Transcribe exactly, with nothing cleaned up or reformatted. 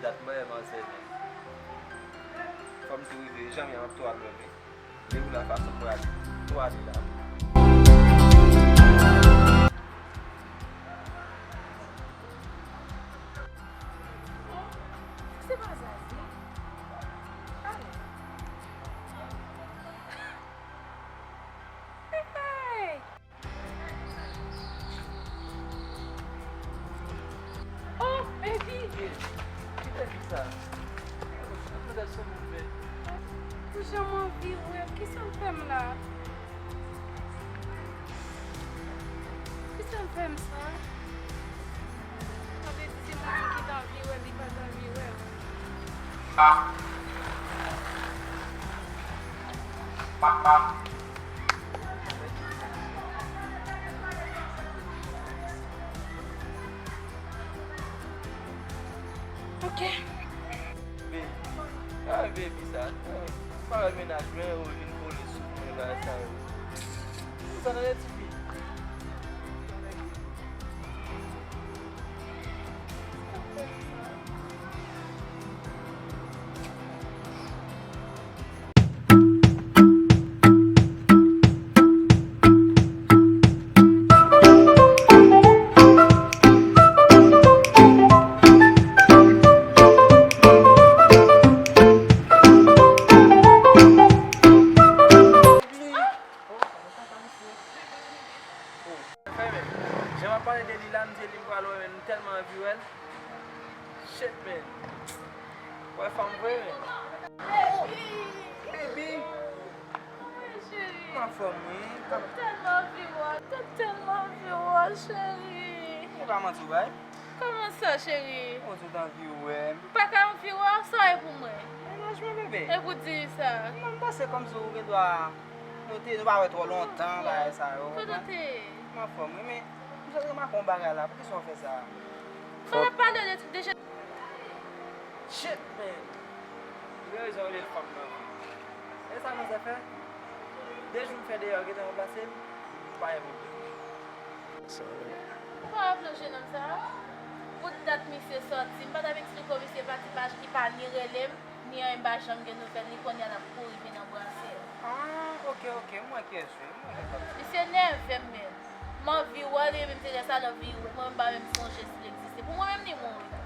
Dat mwen manzè men. Fò m tou rive, janm yon tou al wè men. Depi la fason mwen ale, tou ale la. Se pa Zazi? Ale. Hey! Oh, baby! Ki tèt sa? Gade sou mwen, baby. Pou jan m anvi wè w, kisa w fè m la? Kisa w fè m sa? Sa vle di se mwen menm ki t anvi wè l, li pa t anvi wè m. Ok. Baby. Ah, baby sa. Parèy mennaj mwen yo vin kole sou mwen bagay sa yo. Sa nan lè tifi. Jan m ap pale de li la, m di li m pral wè, men m tèlman anvi wè l. Shit, man. Wè fanm vre, men. Baby! Wi, cheri. M anfòm, wi. M tèlman anvi wè w, m tèlman anvi wè w, cheri. E pa manti w bay. Kòman sa, cheri? Ou di w t anvi wè m. M pa ka anvi wè w, sa w ye pou mwen? Mennaj mwen, bebe. E pou di sa? Non, m panse kòmsi ou gen dwa, nou te, nou pa wè twò lontan, bagay sa yo. Kote w te ye? M anfòm, wi, men m sot remake yon bagay la. Poukisa w fè sa? Fò n ap pale de, de Shit, man! Ou gen rezon rele l fanm nan. E sa manzè fè? De jou m fè deyò gentan ranplase m, pa gen pwoblèm. Ou pa raple w jennonm sa a? Bout dat misye sòti, m pa t ap eksplike w, misye pati, pa, li pa ni rele m, ni anyen, m pa janm gen nouvèl li, kounye a l ap kouri vin anbrase m. Ah, ok, ok, m wè kiyès ou ye, m wè kiyès w ap di. Misye nève m, men. M anvi wè l, li menm se lè sa l anvi wè mwen, m pa menm sonje si l egziste. Pou mwen menm, li mouri.